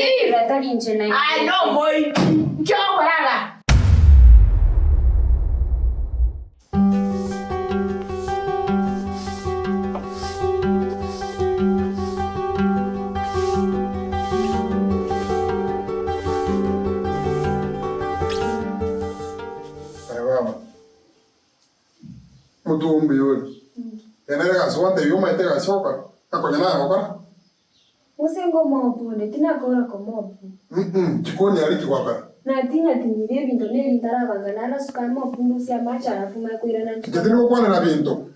Thief! Tari inche naende. Aye nomoiti, nki ogokora iga? Aye baba, omotwe oo mbuya ore, ere egasi gwantebia omanyete egasi ogokora, akonya naye gokora? Gose ngomopu onde, tinakora komopu. Mm jikoni aria ki gwakora? Natinya-tinyirie ebinto na eri ntarabanga narasuka amopu ndusie amache alafu mae koirana Inche tindi gokwanera binto.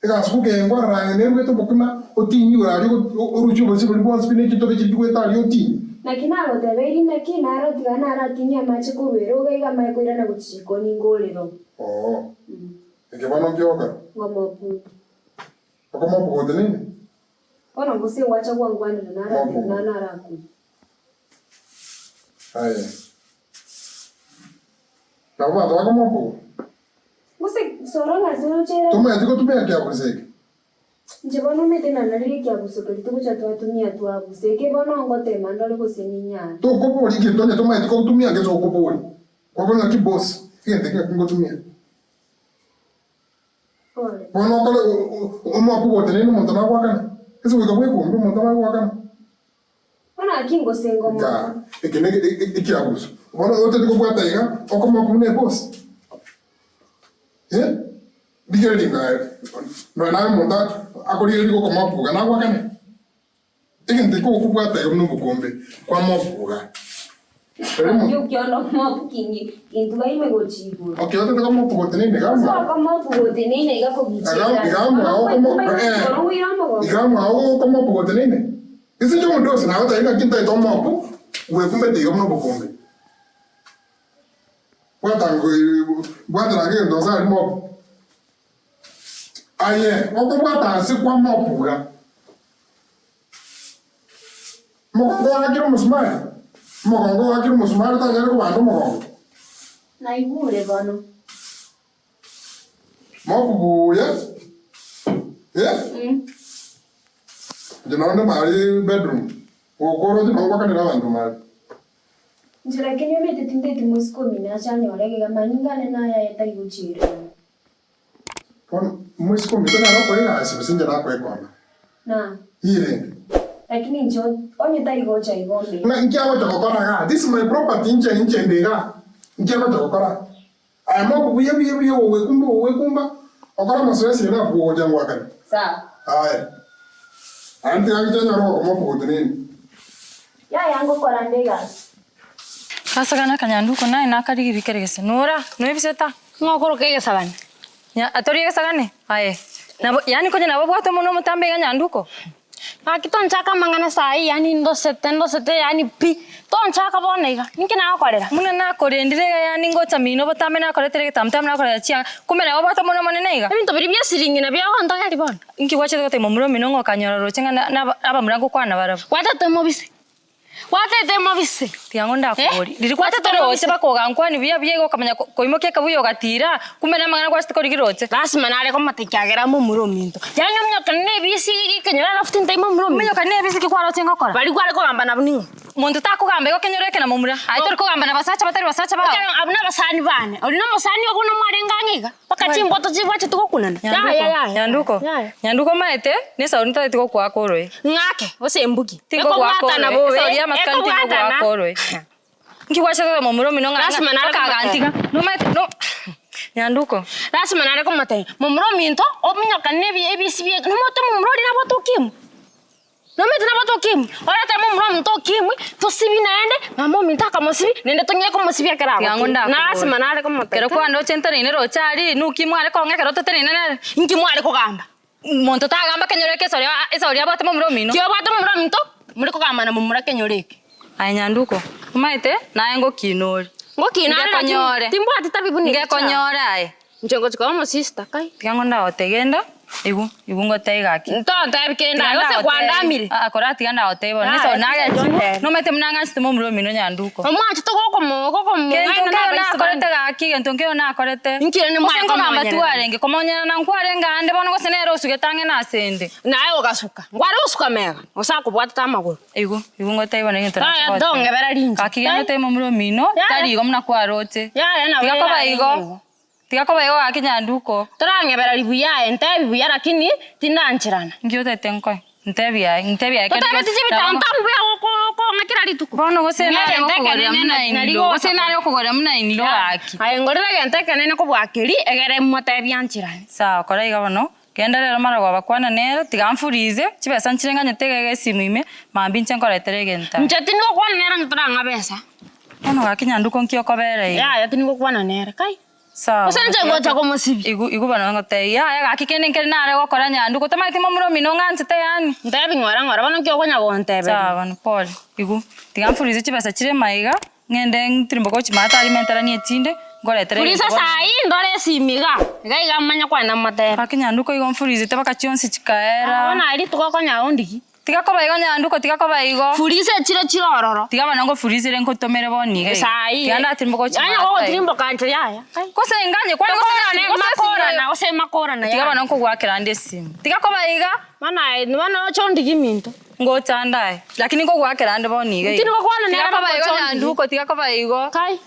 Egasi gokengwa rara ang'e nerugete obokima, otinyie igoro aria orusie obosie boria bwonsi pi ne chintobe chiria chigoeta aria otinyie. Naki nagotebeirie naki narotiga naratinyie amache korwa ere iga iga mae koirana gochia jikoni ngorero. Oo. Eke bono nki ogokora? Ngomopu. Okomopu gotenene? Bono gose gwacha gwankwanera naratebi na narakwe. Aye. Nabo abanto bakomokoa. Gose soro ng'a ase oroche ere. Tomanyeti gotumia ekiabuso eke. Inche bono omanyete nanarire ekiabuso keria togocha twatumia twabusa eke bono ngotema ndore gose ninyare. Tokoboria egento onye tomanyeti kogotumia ngese okoboria. Kwabora ng'aki boss, egento eke ng'aki ngotumia. Bono okore omwaka ogotenena omonto nagoakane, ase goika bwekumbe omonto amanye goakana. Igaa, eke ne ekiabuso. Bono otari kobwata iga, okomoka buna ebosi. Eh, rigereria ng'a nonya naye omonto akorigereria gokomoka iga nagoakane. Egento eke ogokobwata iga buna obokombe, kwamobuga. Okay, otete komobuga otenene iga mwao. Iga mwao okomo eh, iga mwao okomobuga otenene. Ase inche omonto nagotebia ng'aki ntaete omobu, bwekumbete iga buna obokombe. Bwata bwatera egento ase aria mobu. Aye okobwata ase kwamobuga. Omogongo oakire omosumari, omogongo oakire omosumari tanyare kobanda omogongo. Naigure bono. Mobubuya, eh? Inche nonde mari bedroom, gokora oche nabo ngwakanera abanto mari. Inche lakini omanyete tinteti mosike omino ache anyore egega manyinga ane naye aye tari gochiererana. Bono moiseke ominto nere okoa egasi gose inche nakoa ekonda? Na. Ii rende. Lakini inche onye tari gocha igo mbe. Ng'a inki agocha gokora igaa? This is my property inche inche inde igaa. Inki agocha gokora? Aya moku buya buya buya gogwekumba gogwekumba, okore amasoesi enough gogocha ngoakane. Sawa. Aya. Aye ntiga ngiche nyore ogokoma okogotenenia. Yaya ngokora nde egasi. Gasagana akanyanduko naye nakarigia rikere gese nora noebisete aa. Ng'a okoroka egesagane. Nya atori egesagane? Aye nabo yaani konya nababwate omonu omotambe iga nyanduko? Gaki tonchaka amang'ana saii yaani ndosete ndosete yaani pi, tonchaka bono iga, ninki nagokorera? Buna nakorendire iga yaani ngocha mino botambe nakoretera egetamtamu nakorera chianga, kumbe nababwate omonu omonene iga? Ebinto biria bia esiringi nabio ogontogeria bono. Inki gwachete gotebia momura omino ng'a okanyora roche ng'a na na abamura ngokwana barabwo? Gwatete omobise. Gwatete mobise. Tiga ng'o ndakoborie, riria gwachete roche bakogankwani buya buya igo okamanya koimokia ekabuya ogatira, kumbe namang'ana gwachete korigia roche. Lasima nare komata ekiagera momura ominto. Yaani ominyokane na ebisi ekenyoro alafu tintai momura ominto. Ominyokane na ebisi ki kwaroche ngokora? Baria kware kogamba nabwo ning'o? Monto takogamba igo kenyoro eke na momura. Aye tori kogamba na basacha batari basacha bao. Ekero abwo nabasani bane, oria nomosani obo nomwarenge ang'e iga, mpaka chimboto chibwachete gokunana. Nyanduko, Yaya yaya. Nyanduko, Yaya. Nyanduko omanyete, nesauri ntagete gokoaka oroe. Ng'ake, gose embugi. Tingogoaka Ekobwatana oroe, bobe, esauri y'amasikani ekobwatana. tingogoaka oroe. Nki gwachete goteba momura omino ng'a Lasima nare mpaka agantiga. Nomanyete, no Nyanduko. Lasima nare komotebia, momura ominto, ominyokane na ebi ebisi bie nomote momura oria nabwate ukimwi. Nomanyete nabwate ukimwi, oretera momura ominto ukimwi, tosibi naende, mama ominto akamosibi, naende tonyare komosibia ekero Tiga ng'o agotire. ndakobore. Lasima nare komotebia. Ekero kwandoche nteneine roche aria, nuki mware kong'a ekero toteneine nere? Inki mware kogamba? Monto tagamba kenyoro eke esori esori abwate momura omino. Ki obwate momura ominto, more kogamba na momura kenyoro eke. Aye nyanduko, omanyete naye ngokina ore. Ngokina are lakini Ngekonyore. timbwati tabi buna echi chiao. Ngekonyore aye. Inche ngochia koba omosista kai. Tiga ng'o ndagotege enda. Igu, igu ngotebie gaki. Ntontebi kende aye, gose kwandamire. Aa kora tiga ndagotebie bono, Yaya, nese nagechiwe, ntontebie. nomanyete buna ng'anchete momura omino nyanduko. Omwanchete gokomo gokomong'aina Gento na nkeiyo abaiseke nakorete bande. gaki, gento nkeiyo nakorete. Inki rende Gose mware nkogamba komonyerera? twarenge, komonyerana nkwarenge ande bono gose nere osugete ang'e na ase inde. Naye ogasuka, nkware gosuka mega, gose akobwatete amagoro. Igo, igo ngotebie bono egento Yaya, nache goteba. tong'ebera rinche. Gaki genda otebie momura omino, Yaya. tari igo buna kwaroche. Yaya, nabo Tiga koba yarenge igo, igo. tiga koba igo gaki nyanduko. Torang'ebera ribuya aye, ntebi buya lakini tindancherana. Nki otagete nkoe? Ntebi aye, ntebi aye kende Totebeti gose chibitantamu nabo buya gokong'a kera rituko. Bono gose Ng'a nare egento gokogorera ekenene buna nari in law, gose gocha nare gokogorera buna in law gaki. Aye ngorere egento ekenene kobua keria, egere motebi ancherane. Sawa, kora iga bono, Genda rero maragoba kwana nere, tiga mfurize, chibesa nchire nganyete iga iga esimu ime, mambia inche nkoretere egento. Inche tindi gokwana nere onye torang'a besa. Bono gaki nyanduko nki okobera iga? Yaya tindi gokwana nere kai. Sawa. Gose inche ngocha komosibia. Igu igu bono ngotebia, yaya gaki kende nkere nare gokora nyanduko, tomaeti momura omino ng'anchete yaani. Ntebi ng'ora ng'ora bono nki okonya gonteberia. Sawa bono pole, igu, tiga mfurize chibesa chire maiga, Ng'ende ntirimboke gochia maate aria menteranie echinde, nkoretere Furisa egento bono. saa hii ndore esimi iga, iga iga manye kwana motebe. Gaki nyanduko igo mfurisete mpaka chionsi chikaera. Bono aye rituko okonyora ondigi. Tiga koba igo nyanduko, tiga koba igo. Furisa echire chire ororo. Tiga bono ngofurisere nkotomere bono iga iga. Saa hii. Tiga ndatirimboka gochia Onye maate aria. gogotirimboka inche yaya. Kai. Gose nganye kwani gose Makorana, gose esimu makorana, gose makorana Tiga yaya. bono nkogoakera nde esimu. Tiga koba iga. Bono aye, bono oche ondigi minto. Ngocha ande aye, lakini nkogoakera ande bono iga iga. Tindi gokwana nere Tiga koba igo ngocha ondigi. nyanduko, tiga koba igo. Kai.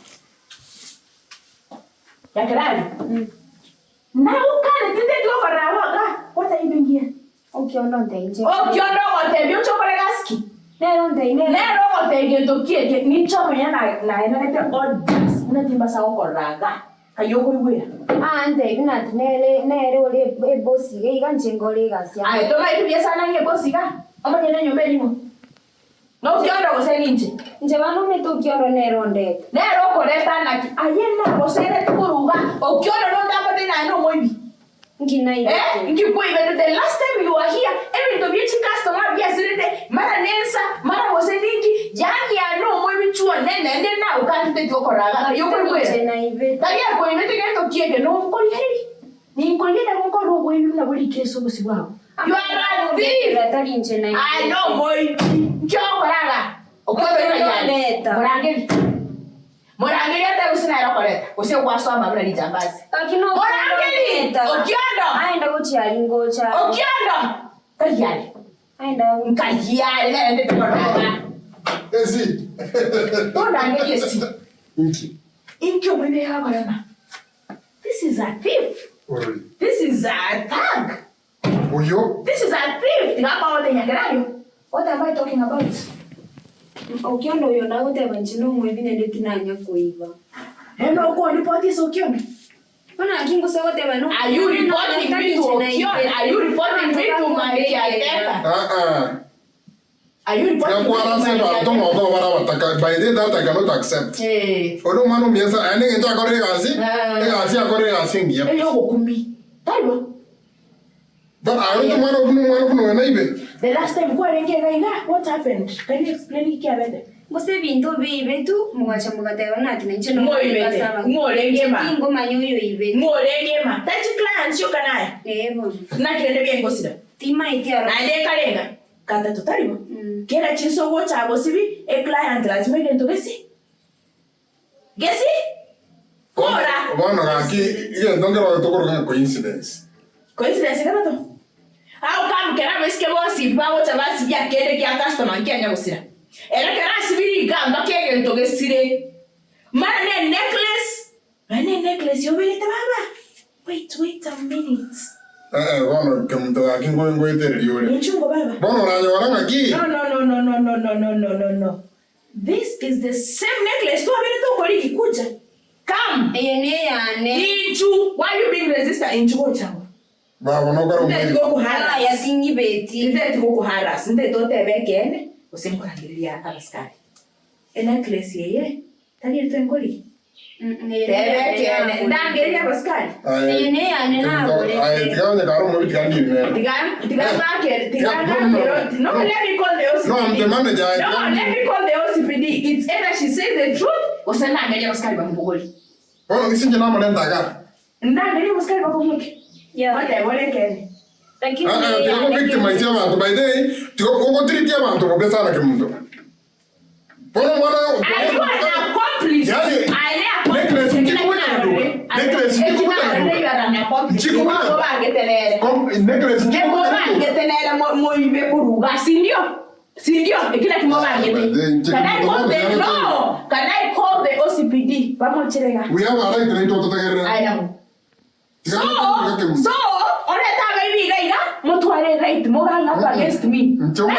Yakirari. Nagokane tinteti gokorera abwo iga. What are you doing here? Okiondo ntebi inche. Okiondo ogotebi oche okore gasi ki? Nere ontebi nere. Nere ogotebi gento ki eke? Ninche omonyene na- naenanete orders buna timbasa gokorera iga. Ayio okoigwera. Aa ntebi buna ati nere nere ore eboss iga iga inche nkore egasi amo. Aye tomaeti buya sana ng'a eboss iga, omonyene enyomba eye ning'o? Nokiondo gose ninche? Inche bono omanyete okiondo nere ondete. Nere okoreta naki? Aye nagosereti korwa iga, okiondo nontambote naye nomoibi. Nki naibete? Eh, nki kwaibete the last time you were here, ebinto bie chicustomer biasirete, mara nensa, mara gose ninki, yaani aye nomoibi chwone naende nagokantete tiokoraga, aye okoigwera. Inche naibete. Tari akoibete gento ki eke nonkorigereria, ninkorigereria nabo nkore oboibi buna bore ike ase obosio bwao. You are a thief! Tari inche naibete. Aye nomoibi, nki ogokora iga? Okoigwera yaani, Okoigwera. morangerie. Morangeri atari gose nere okoreta, gose gwasoma buna rijambasi. Gaki no Morangeri! Okiondo! Aenda gochia aria ngocha aria. Okiondo! Nkai are? Aenda gochia. Nkai are narentete koroga. Esi. Tondangerie esi. Inki? Inki omoibi agokorema? This is a thief. Orori. This is a thug. Oyo. This is a thief. Tiga akogote nyakerario. What am I talking about? Okiondo oyo ndagoteba inche nomoibi naende tinanya koiba. Eno okoripoti ase Okiondo? Bono naki ngose ogoteba no Are you reporting me to Okiondo? Are you reporting me to my caretaker? Ah ah. Are you reporting me to Tiga my kwara ase abanto caretaker? ng'a okoba bare abataka. By the that I cannot accept. Eh. Ore omwana omuya sana, aye neng'encho akorire egasi, Ah. egasi akorire egasi engiya. Eyogokumi. Taibo. But aye omwana buna omwana buna oyo naibe. The last time kwarenge iga iga, what happened? Can you explain iki kiabete? Gose ebinto obiibetwe, mogacha mogateba ng'a ati nainche Ng'oibete, ng'orenge ma. Tingomanya oyo oibete. Ng'orenge ma. Tachi clients yoka naye. Ee bono. Naki rende biengosira. Timaeti aro. Naende ekarenga. Gatato tari bo. Mm. Kera chinsa ogocha gosibi, eclient lazima egento gesi. Gesi. Kora. Bono gaki egento nkero tokoroka ng'a coincidence. Coincidence gatato. How come kera abaiseke bonsi bagocha basibia kende kia customer nkianya gosira. Ere kera asibiri iga mpaka egento gesire. Mara ne necklace, mara ne necklace yobegete baba. Wait, wait a minute. Eh, eh, bono kemunto gaki nko nkoetereria ore. Ninchungo baba. Bono oranyora ng'aki? No, no, no, no, no, no, no, no, no, no, no. This is the same necklace twabere tokorigi kuja. Come. Eye neyane. Inchu, why you being resistant? Inchu gochango. Baba nokore Nteti omoibi. gokuharass. Aya ting'ibeti. Nteti gokuharass. Nteti otebe ekeene gose nkorangereria abasikari. Enecklace eye tari eri twenkorigi. Teba ekeene. Ndangereria abasikari. Aye. Eye neyane Kemunto, aye nagorete. tiga onye kare omoibi tiga ndiri nere. Tiga tiga ngake tiga No, no, no. ngake no let me call the OCPD. No, I'm the manager. Aye, No, tiga let ndiri. me call the OCPD. It's either she says the truth gose ndangereria abasikari bamobogori. Bono gose inche namorenta iga. Ndangereria abasikari bakomoke. Yeah. Oteba ore ekeene. Lakini Ah, ah, neye tiga yane go-victimize kemunto. abanto by the way, tiga ogotiriti abanto bobe sana kemunto. Bono omwana oyo Are you an accomplice? Yaani, Are you necklace accomplice? nchikubweka na duka. Necklace nchikubweka na duka. You are an accomplice. Nchikubweka. Ebo bangete nere. Necklace Ebo nchikubweka na duka. bangete nere moibe kuruga, si ndio? Si ndio? Ekila kimo bangete. Can I call the no? Can I call the OCPD? Bamocherega. We have a right to totegerera. I know. So, so, oreta abaibi iga iga, motware right, mogang up against me. Ncho-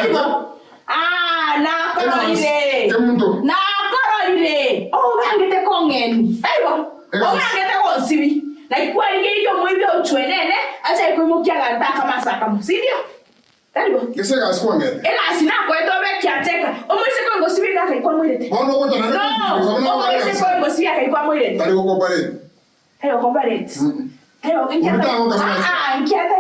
Ah, nakororire. Kemunto. Nakororire. Obangete kong'eni. Aibo. Egas. Obangete gonsibi. Naki kwarigeirie omoibi ochwenene, ase koimokia aganta akamasa akamo. Sindio? Tari bo. Gese egasi kwangete. Egasi nakoete obe ekiateka. Omoiseke ongosibi iga akaikwa moirete. Bono ogocha naende No, omoiseke ongosibi akaikwa moirete. Tari gokopareti. Tari gokopareti. Tari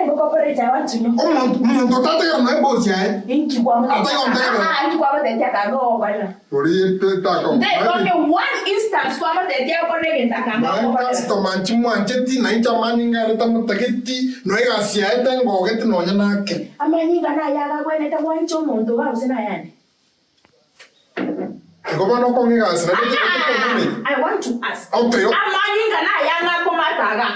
gokopareti. I want to know. Omonto otategera naye ebosi yaye. Inki kwa Atari gotegerera. Ah, inki kwa motetia kanga ogokorera. Ori tako. There is only one instance kwa motetia okore egento akanga Naye ogokorera. customer nchimwancheti na inche amanyinga are tamotageti noe egasi yaye tengogeti nonya nake. Amanyinga naye agagwenerete gwancha omonto iga gose nayande. Igo bono okong'a egasi naende oche oche I want to ask. Okay. Amanyinga naye ang'akomata iga.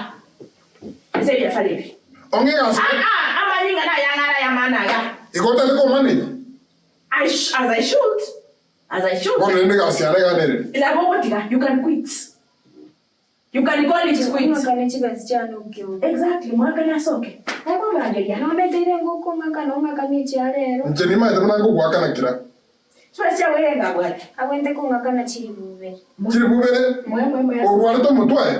Ase ebiasara ebi. Ong'e egasi. Ah, ah, amanyinga naye ang'are ayamana iga. Igo otari komanage. I sh as I should. As I should. Bono rende egasi yare iga nereri. Nabo ogotiga, you can quit. You can call it quits. Ong'akane chibesa chiane okiombe. Exactly, mwakane asoke. Naye kwamorangeria. Nometeire ngokong'akana ong'akane echia rero. Inche nimaete buna ngogoakana kera. Chibesa chiago erenga abwate. Agwente kong'akana chilifu bibere. Chilifu bibere? Mwe mwe mwe. Orwarete omotwe aye?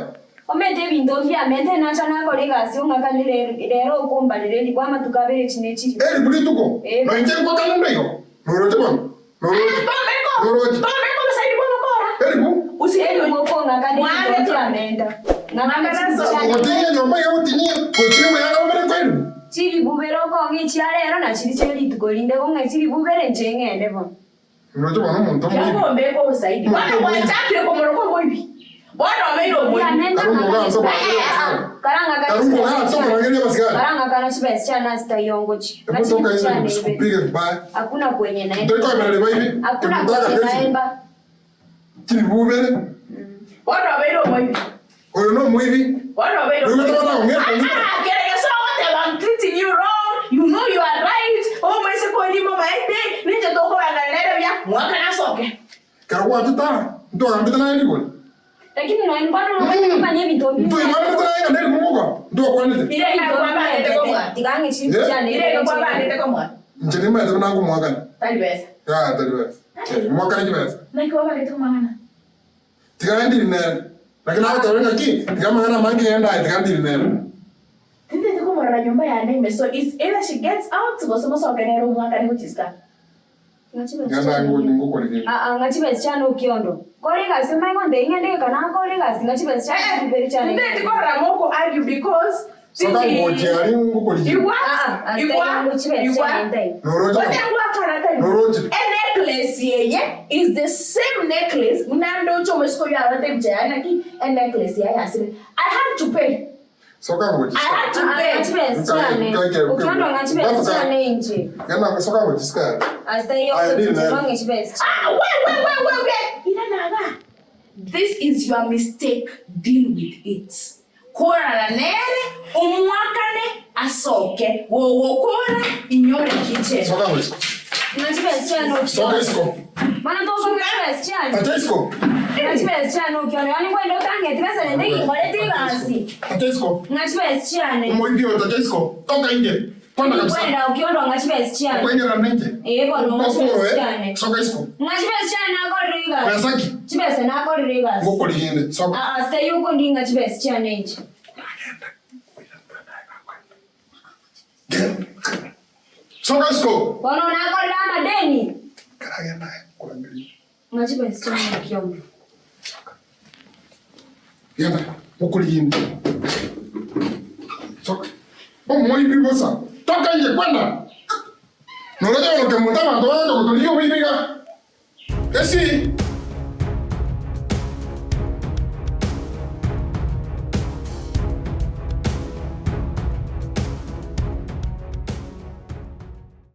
Omete ebinto mbiamente nacha nakora egasi ong'akane rero rero okombarera elifu amatuko abere echi ne chilifu. Elifu rituko? Eh. Na inche ngwakane nde igo? Noroche bono? Noroche? Noroche? Tombe ko saidi bono kora. Elifu? Usiende Okong'akana Mwange ebinto mbiamenta. Ng'akane chilifu chiane. Ogotinyia nyomba iga gotinyia, gochia omoyanga obere kwa elifu? Chilifu bibere okong'a echia rero na chiria chie rituko rinde kong'a chilifu bibere inche ng'ende bono. Noroche bono omonto omoibi. Kiagombeka obosaidi. Bono gwachakire komoroka omoibi. Bono obeire omoibi. Karangakana chibesa chiane ase tayongochi. Hebu toka nje nisikupige vibaya. Hakuna kwenye naenda. Ndio kwa hivi. Hakuna kwenye naenda. Chiri bubere. Bono obeire omoibi. Oyo no omoibi. Bono obeire Oyo omoibi. tabana ong'e kompyuta. Ah, kereke so whatever I'm treating you wrong. You know you are right. Oh, mwese ko ni mama ete. Ninje tokobangana nere buya. Mwaka nasoke. Kero gwachete aa, ntwagambete naye rigori. Lakini noe mbano nomanye ebinto mbi. Ntwaigwanete naye ng'a neri mogokora, ntwakwanete. Ire iga kwabangete komwa. Tiga ng'e chiri chiane. Ire iga kwabangete komwa. Inche nimanyete buna nkomoakana. Tari besa. Yaya tari besa. Moakane chibesa. Naki wabangete komwang'ana? Tiga ndiri nere. Naki nagoteba ng'aki, tiga amang'ana amange ng'ende aye tiga ndiri nere. Tinteti komorora nyomba yane ime so it's either she gets out gose mosoke nere omwakane gochia isiko. Tiga ndange ngokore kende. Aa ng'a chibesa chiane okiondo. Kore egasi omanye gontebia ng'ende geka nakore egasi ng'a chibesa chiane chibere chiane. Tinteti korora moko argue because Soka ngochia aria ngokorigia. Igwa Aa, igwa ase chibesa igwa chiane ntai. Noroche Ote ngwakana tari. Noroche. A necklace yeye is the same necklace buna ndoche omosiko oyo arorete ebicha yaye naki a necklace yaye asire. I had to pay. Soka ngochia I had to Aa, pay. ng'a chibesa chiane. Okiondo ng'a chibesa chiane inche. Genda soka ngochia isiko aria. Ase iyo Aya, ndiri nere. ng'e chibesa chiane. Ah, wait, wait, wait, wait, wait. Iranaga. This is your mistake. Deal with it. Korana nere, omwakane, asoke. Gogokora, inyore kitchen. Soka ngochia isiko. Ng'a chibesa chiane Soka okiondo. isiko. Bono tokong'a chibesa chiane. Tacha isiko. Ng'a chibesa chiane okiondo. Yaani kwenda otang'eti besa naende nginkorete egasi. Tacha isiko. Ng'a chibesa chiane. Omoibi oyo tacha isiko. Toka inje. Kwenda kabisa. Kwenda okiondo ng'a chibesa chiane. Okoinyora ninche. Eh, bono ng'a Okore, chibesa chiane. Soka isiko. Ng'a chibesa chiane nakorire egasi. Besa ki? Chibesa nakorire egasi. Ngokorigia inde. Soka. Aa, sitaiyo okondinga chibesa chiane inche. Soka isiko. Bono nakorire amadeni. Karagenda aye, nkorangeria. Ng'a chibesa chiane okiondo. Genda, ngokorigia inde. Soka. Omoibi bosa. Toka inje kwenda. Noroche bono kemunto abanto bagocha gotorigia oboibi iga. Esi.